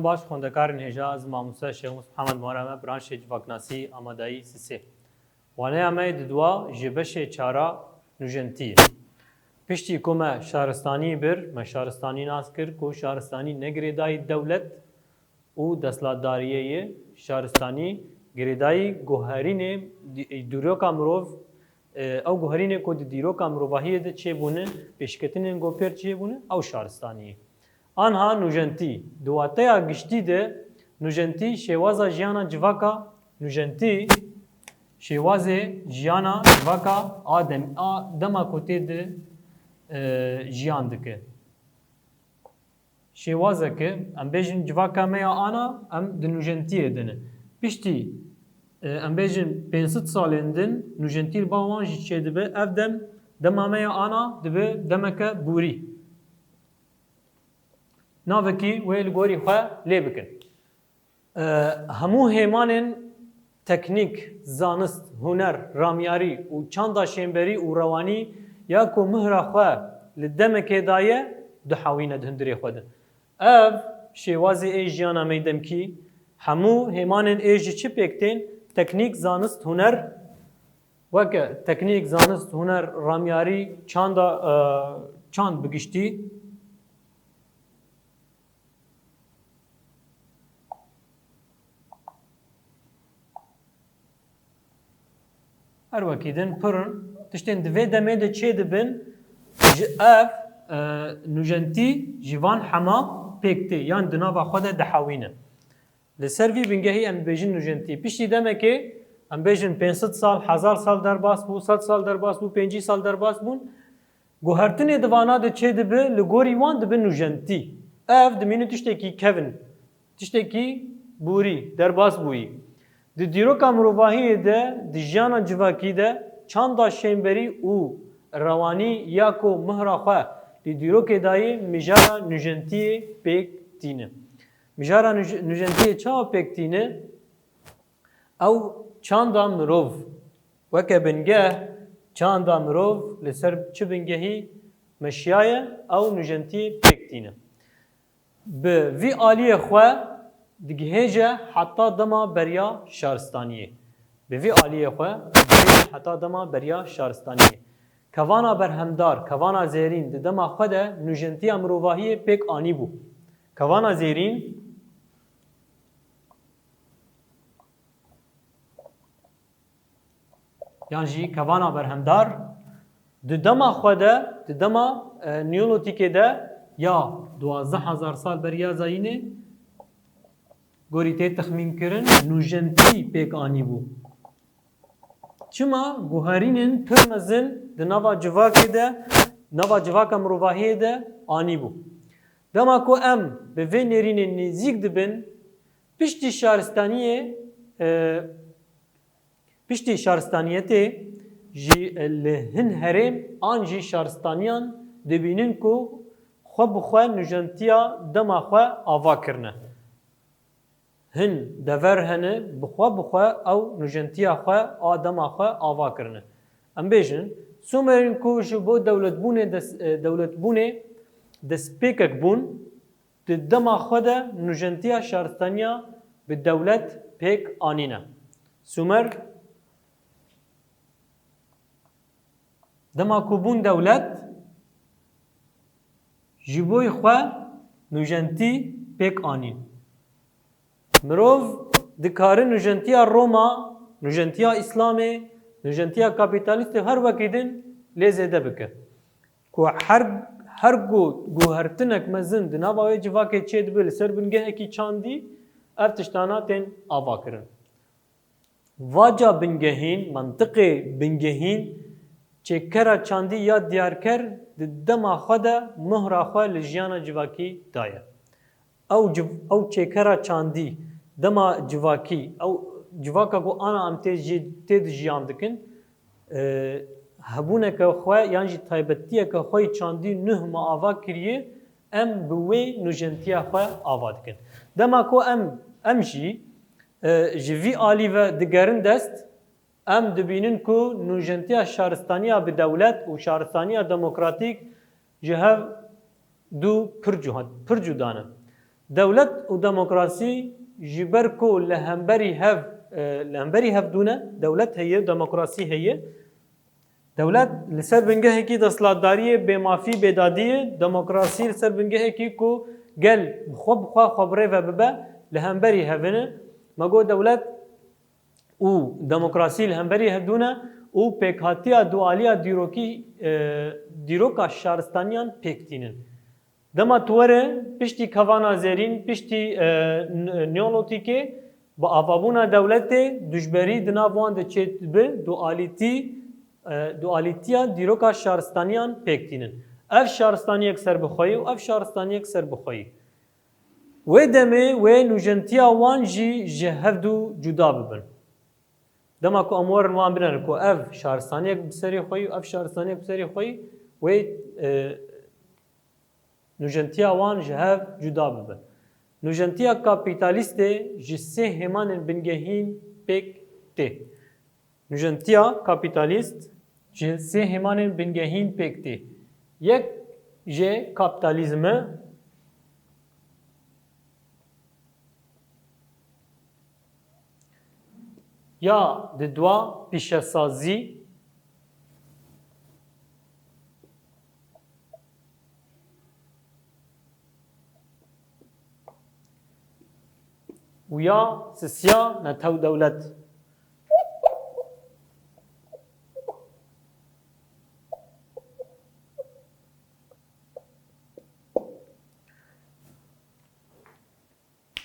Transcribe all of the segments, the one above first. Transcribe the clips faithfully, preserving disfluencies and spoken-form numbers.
Baş, xwendekarên hêja, ez mamoste Şêxmus Mihemed Muharrem me, branşê civaknasî, amadayî sisê. Waneya me yê diduwa ji beşê çara nûjentî ye. Piştî ku me şaristanî bir, me şaristanî nas kir ku şaristanî ne girêdayî dewlet û desthilatdariyê ye, şaristanî girêdayî guherînê di-, dîroka mirov, e, ew guherînê ku di dîroka mirovahiyê de çêbûne, pêşketinên ku pêr çêbûne, ew şaristanî ye. Anha nûjentî, di wateya giştî de nûjentî şêwaza jiyana civaka, nûjentî şêwazê jiyana civaka a dem-, a dema ku tê di, e, jiyan dike. Şêwazeke, em bêjin civaka me ya ana, em di nûjentiyê de ne. Piştî, e, em bêjin pênc sed salên din nûjentî li ba wan jî çêdibe, ev dem, dema me ya ana dibe demeke borî. Navekî wê li gorî xwe lê bikin. E, hemû hêmanên teknîk, zanist, huner, ramyarî û çanda şênberî û rewanî ya ku mihra xwe li demekê daye, dihewîne di hundirê xwe de. Ev şêwazê ê jiyana me yê demkî, hemû hêmanên ê ji çi pêk tên? Teknîk, zanist, huner, weke teknîk, zanist, huner, ramyarî, çanda, e, çand bi giştî. Her wekî din pir in. Tiştên di vê demê de çê dibin, ji ev, e, nûjentî ji van hema pêk tê, yan di nava xwe de dihewîne. Li ser vî bingehî em dibêjin nûjentî. Piştî demekê, em bêjin pênc sed sal, hezar sal derbas bû, sed sal derbas bû, pêncî sal derbas bûn. Guhertinê di vana de çê dibe, li gorî wan dibe nûjentî. Ev dimîne tiştekî kevn, tiştekî borî, derbas bûyî. Di dîroka mirovahiyê de, di jiyana civakî de çanda şênberî û rewanî ya ku mihra xwe li dîrokê dayê, mijara nûjentiyê pêk tîne. Mijara nûj-, nûjentiyê çawa pêk tîne? Ew çanda mirov, weke bingeh, çanda mirov li ser çi bingehî meşiyaye, ew nûjentiyê pêk tîne. Bi vî aliyê xwe digihêje heta dema beriya şaristaniyê. Bi vî aliyê xwe digihêje heta dema beriya şaristaniyê. Kevana berhemdar, kevana zêrîn di dema xwe de nûjentiya mirovahiyê pêk anîbû. Kevana zêrîn, yan jî kevana berhemdar, di dema xwe de, di dema, e, Neolîtîkê de ya duwazdeh hezar sal beriya zayînê, gorî tê texmînkirin, nûjentî pêk anîbû. Çima? Guherînên pir mezin di nava civakê de, nava civaka mirovahiyê de anîbû. Dema ku em bi vê nêrînê nêzîk dibin, piştî şaristaniyê, e, Piştî şaristaniyetê jî li hin herêm an jî şaristaniyan dibînin ku xwe bi xwe nûjentiya dema xwe ava kirine. Hin dever hene bi xwe bi xwe ew nûjentiya xwe a dema xwe ava kirine. Em bêjin, Sumerên ku ji bo dewletbûnê des-, e, dewletbûnê destpêkek bûn, di dema xwe de nûjentiya şaristaniya bi dewlet pêk anîne. Sumer dema ku bûn dewlet, ji bo xwe nûjentî pêk anîn. Mirov dikare nûjentiya Roma, nûjentiya Îslamê, nûjentiya kapîtalîstê her wekî din lê zêde bike. Ku her, her ku guhertinek mezin di nava wê civakê çêdibe li ser bingehekî çandî, ev tiştana tên ava kirin. Vaca bingehîn, mentiqê bingehîn, çêkera çandî ya diyarker di dema xwe de mohra xwe li jiyana civakî daye. Ew civ-, ew çêkera çandî, dema civakî, ew civaka ku ana em tê jî, tê di jiyan dikin, e, hebûneke xwe yan jî taybetiyeke xwe yê çandî nuh me ava kiriye, em bi wê nûjentiya xwe ava dikin. Dema ku em, em jî, e, ji vî alî ve digerin dest, em dibînin ku nûjentiya şaristaniya bi dewlet û şaristaniya demokratîk ji hev du pir cuha-, pir cuda ne. Dewlet û demokrasî ji ber ku li hemberî hev, e, li hemberî hev dû ne, dewlet heye, demokrasî heye. Dewlet li ser bingehekî desthilatdariyê bêmafî, bêdadî ye, demokrasî li ser bingehekî ku gel bi xwe bi xwe xwe bi rê ve bibe, li hemberî hev in. Me got dewlet û demokrasî li hemberî hev dû ne û pêkhatiya dualiya dîrokî, e, dîroka şaristaniyan pêk tînin. Dema tu were piştî kevana zêrîn, piştî, e, n-, neolotîkê, bi avabûna dewletê dujberî di nav wan de çêdibe, dualîtî, e, dualîtiya dîroka şaristaniyan pêk tînin. Ev şaristaniyek serbixweyî û ev şaristaniyek serbixweyî. Wê demê wê nûjentiya wan jî ji hevdû cuda bibin. Dema ku em werin wan binerin ku ev şaristaniyek bi serê xwe yî û ev şaristaniyek bi serê xwe yî, wê, e, nûjentiya wan ji hev cuda bibin. Nûjentiya kapîtalîstê ji sê hêmanên bingehîn pêk tê. Nûjentiya kapîtalîst ji sê hêmanên bingehîn pêk tê. Yek jê kapîtalîzm e, ya di dua pîşesazî, û ya sisiya netew dewlet.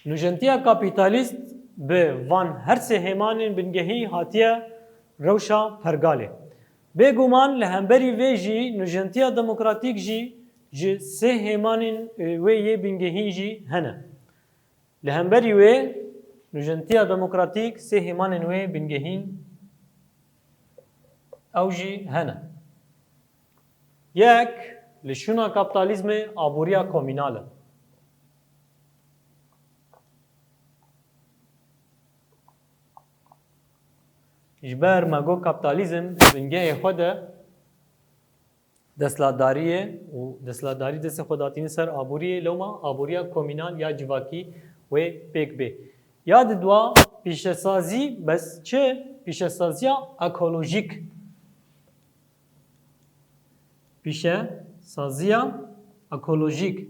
Nûjentiya kapîtalîst bi van her sê hêmanên bingehî hatiye rewşa pergalê. Bêguman li hemberî vê jî nûjentiya demokratîk jî ji sê hêmanên, e, wê yê bingehîn jî hene. Li hemberî wê nûjentiya demokratîk sê hêmanên wê bingehîn ew jî hene. Yek, li şûna kapîtalîzmê aboriya komînal e. Ji ber me got kapîtalîzm di bingehê xwe de desthilatdariyê û desthilatdarî destê xwe datîne ser aboriyê, lewma aboriya komînal ya civakî wê pêk bê. Ya di dua pîşesazî, bes çi? Pîşesaziya ekolojîk. Pîşesaziya ekolojîk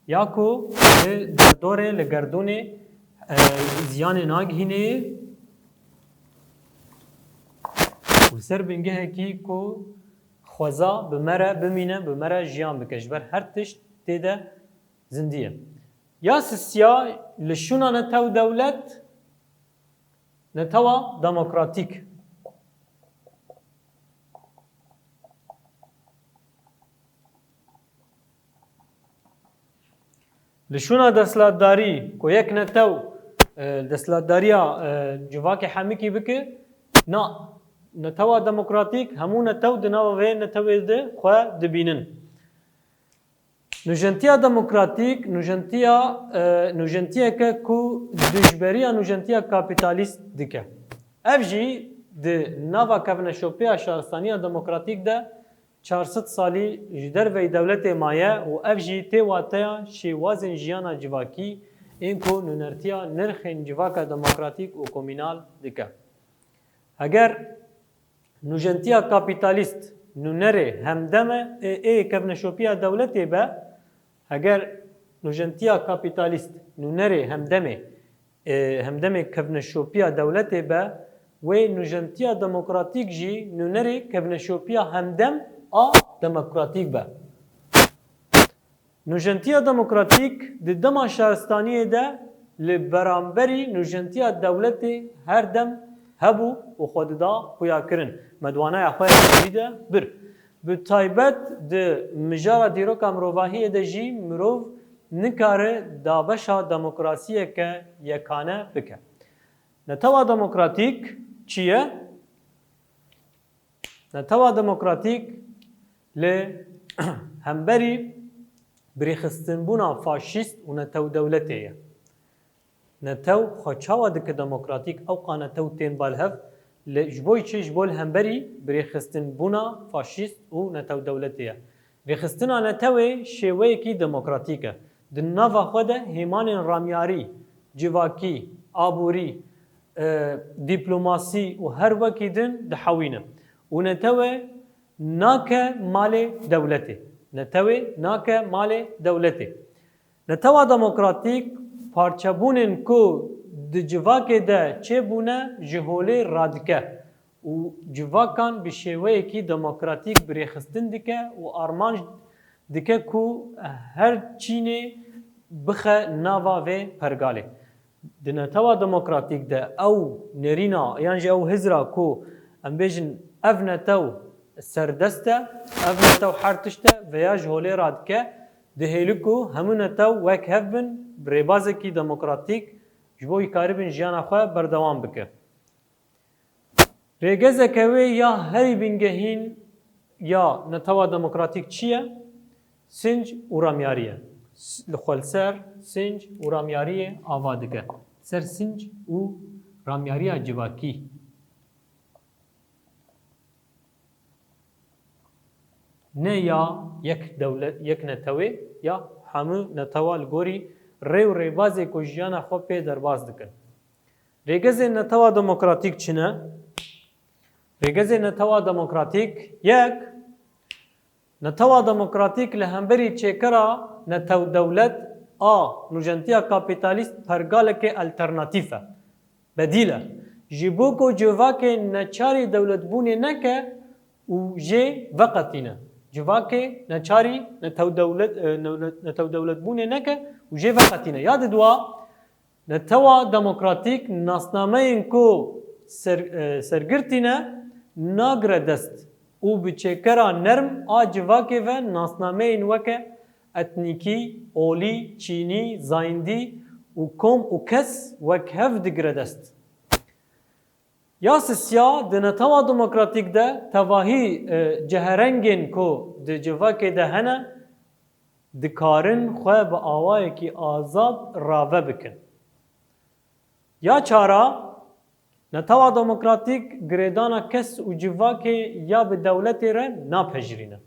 ya ku li derdorê, li gerdûnê, e, ziyanê nagihînê û ser bingehekî ku xweza bi me re bimîne, bi me re jiyan bike, ji ber her tişt tê de zindî ye. Ya sisiya li şûna netew dewlet, netewa demokratîk. Li şûna desthilatdarî ku yek netew, e, desthilatdariya, e, civakê hemikî bike, na, netewa demokratîk hemû netew di nava vê netewê de xwe dibînin. Nûjentiya demokratîk, nûjentiya, e, nûjentiyeke ku dijberiya nûjentiya kapîtalîst dike. Ev jî di nava kevneşopiya şaristaniya demokratîk de çar sed salî ji derveyî dewletê maye û ev jî tê wateya şêwazên jiyana civakî ên ku nûnertiya nirxên civaka demokratîk û komînal dike. Heger nûjentiya kapîtalîst nûnerê hemdem e, ê, ê kevneşopiya dewletê be, heger nûjentiya kapîtalîst nûnerê hemdemê, e, hemdemê kevneşopiya dewletê be, wê nûjentiya demokratîk jî nûnerê kevneşopiya hemdem a demokratîk be. Nûjentiya demokratîk di dema şaristaniyê de li beramberî nûjentiya dewletê her dem hebû û xwe dida xuyakirin. Me di waneya xwe ya dawî de bir. Bi taybet di mijara dîroka mirovahiyê de jî mirov nikare dabeşa demokrasiyeke yekane bike. Netewa demokratîk çi ye? Netewa demokratîk li hemberî birêxistinbûna faşîst û netew dewletê ye. Netew xwe çawa dike demokratîk? Ewqa netew tên balhev, li, ji bo çi? Ji bo li hemberî birêxistinbûna faşîst û netew dewletê ye. Rêxistina netewê şêweyekî demokratîk e. Di nava xwe de hêmanên ramyarî, civakî, aborî, e, dîplomasî û her wekî din dihewîne û netewe nake malê dewletê. Netewê nake malê dewletê. Netewa demokratîk parçebûnên ku di civakê de çêbûne ji holê radike û civakan bi şêweyekî demokratîk bi rêxistin dike û armanc dike ku her çînê bixe nava vê pergalê. Di netewa demokratîk de ew nerîna yan jî ew hizra ku em bêjin ev netew serdest e, ev netew her tişt e veya ji holê radike, dihêli ku hemû netew wek hev bin, bi rêbazekî demokratîk ji bo wî karibin jiyana xwe berdewam bike. Rêgezeke wê ya herî bingehîn ya netewa demokratîk çi ye? Sinc û ramyarî ye. S-, li xwe li ser sinc û ramyariyê ava dike. Ser sinc û ramyariya civakî. Ne ya yek dewlet, yek netewê, ya hemû netewa li gorî rê û rêbazê ku jiyana xwe pê derbas dikin. Rêgezên netewa demokratîk çi ne? Rêgezên netewa demokratîk, yek, netewa demokratîk li hemberî çêkera netewdewlet a nûjentiya kapîtalîst pergalekê alternatîf e, bedîl e. Ji bo ku civakê neçarî dewletbûnê neke û jê veqetîne. Civakê neçarî netewdewlet, e, newlet-, netewdewletbûnê neke û jê veqetîne. Ya diduwa, netewa demokratîk nasnameyên ku ser-, e, sergirtî ne, nagire dest û bi çêkera nerm a civakê ve nasnameyên weke etnîkî, olî, çînî, zayîndî û kom û kes wek hev digire dest. Ya sisiya di netewa demokratîk de tevahî, e, ceherengên ku di civakê de hene, dikarin xwe bi awayekî azad rave bikin. Ya çara, netewa demokratîk girêdana kes û civakê ya bi dewletê re napejirîne.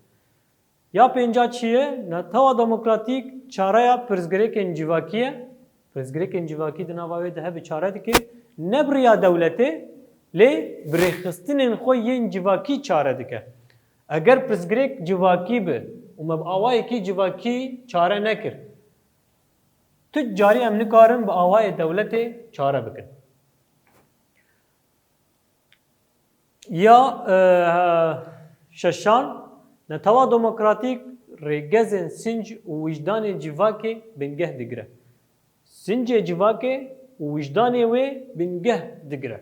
Ya pênca çi ye? Netewa demokratîk çareya pirsgirêkên civakî ye. Pirsgirêkên civakî di nava wê de hebe çare dike. Ne bi riya dewletê, lê bi rêxistinên xwe yên civakî çare dike. Eger pirsgirêk civakî bi û me bi awayekî civakî çare nekir, tu carî em nikarin bi awayê dewletê çare bikin. Ya, e, şeşan, netewa demokratîk rêgezên sinc û wijdanê civakê bingeh digire. Sincê civakê û wijdanê wê bingeh digire.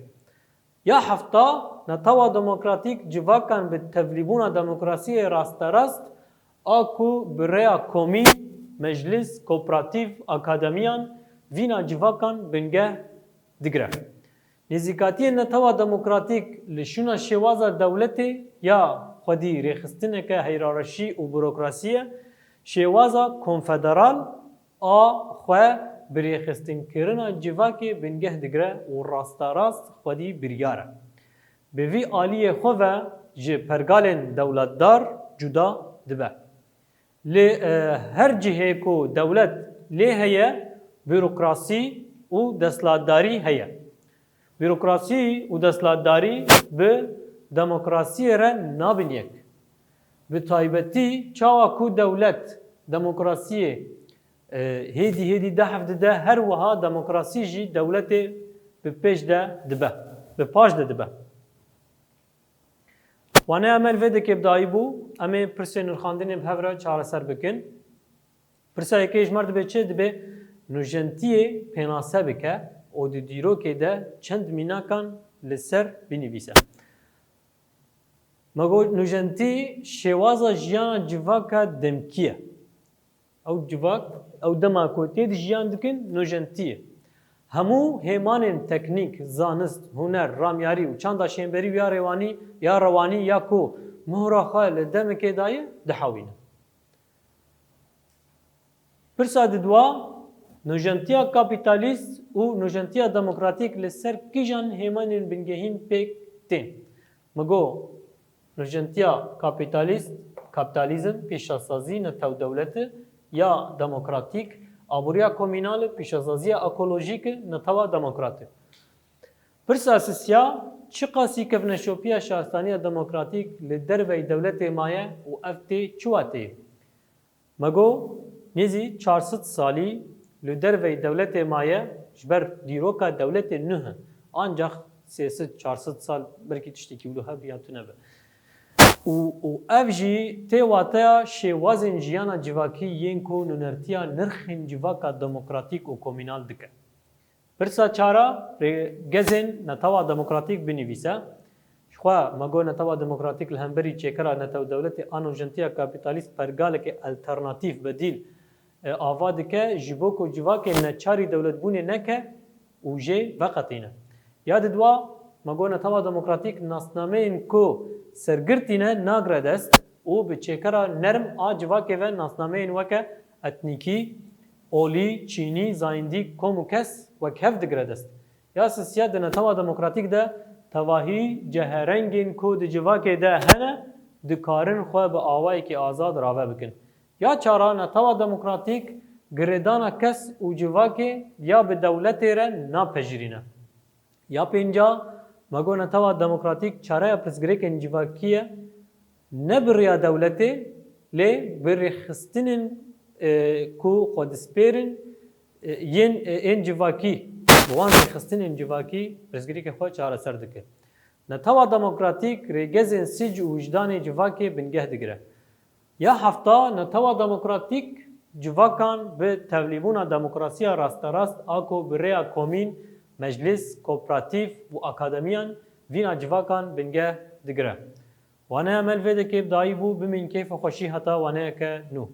Ya hefta, netewa demokratîk civakan bi tevlîbûna demokrasiyê rasterast a ku bi rêya komî, meclis, kooperatîf, akademiyan vîna civakan bingeh digire. Nêzîkatiyên netewa demokratîk li şûna şêwaza dewletê ya xwedî rêxistineke heyrareşî û burokrasî ye, şêwaza konfederal a xwe bi rêxistinkirina civakê bingeh digire û rasterast xwedî biryar e. Bi vî aliyê xwe ve ji pergalên dewletdar cuda dibe. Lê, e, her cihê ku dewlet lê heye, bürokrasî û desthilatdarî heye. Bürokrasî û desthilatdarî bi demokrasiyê re nabin yek. Bi taybetî çawa ku dewlet demokrasiyê, e, hêdî hêdî dehf dide, her wiha demokrasî jî dewletê bi pêş de dibe, bi paş de dibe. Waneya me li vê dekê bi dayî bû, em ê pirsên nirxandinê bi hev re çareser bikin. Pirsa yekê ji me re dibe çi? Dibe nûjentiyê pênase bike û di dîrokê de çend mînakan li ser binivîse. Me got, nûjentî şêwaza jiyana civaka demkî ye. Ew civak, ew dema ku tê de jiyan dikin, nûjentî ye. Hemû hêmanên teknîk, zanist, huner, ramyarî û çanda şênberî û ya rêwanî, ya rewanî ya ku muhra xwe li demekê daye, dihewîne. Pirsa diduwa, nûjentiya kapîtalîst û nûjentiya demokratîk li ser kîjan hêmanên bingehîn pêk tên? Me got, nûjentiya kapîtalîst, kapîtalîzm, pîşasazî, netewdewleti ya demokratîk Aboriya komînal e, pîşesaziya ekolojîk e, netewa demokratîk. Pirsa sisiya, çiqasî kevneşopiya şaristaniya demokratîk li derveyî dewletê maye û ev tê çi wateyê? Me got, nêzî çar sed salî li derveyî dewletê maye, ji ber dîroka dewletê nuh e. Ancax sê sed çar sed sal belkî tiştekî wilo hebe ya tune be. Û, û ev jî tê wateya şêwazên jiyana civakî yên ku nûnertiya nirxên civaka demokratîk û komînal dike. Pirsa çar a, rêgezên netewa demokratîk binivîse. Ji xwe me got netewa demokratîk li hemberî çêkera netewdewletê a nûjentiya kapîtalîst pergaleke alternatîf, bedîl, e, ava dike, ji bo ku civakê neçarî dewletbûnê neke û jê veqetîne. Ya didwa, me got netewa demokratîk nasnameyên ku sergirtî ne nagre dest û bi çêkera nerm a civakê ve nasnameyên weke etnîkî, olî, çînî, zayîndî, kom û kes wek hev digire dest. Ya sisiya, di netewa demokratîk de tevahî ceherengên ku di civakê de hene, dikarin xwe bi awayekî azad rave bikin. Ya çar a, netewa demokratîk girêdana kes û civakê ya bi dewletê re napejirîne. Ya pênc a, me got netewa demokratîk çareya pirsgirêkên civakî ye, ne bi rêya dewletê, lê bi rêxistinên, e, ku xwe dispêrin, e, yên, e, ên civakî, bi wan rêxistinên civakî pirsgirêkê xwe çareser dike. Netewa demokratîk rêgezên sic û wijdanê civakê bingeh digire. Ya heft a, netewa demokratîk civakan bi tevlîbûna demokrasiya rasterast a ku bi rêya komîn, meclis, kooperatîf û akademiyan vîna civakan bingeh digire. Waneya me li vê dekê bi dayî bû, bimîn keyf û xweşî heta waneyeke nû.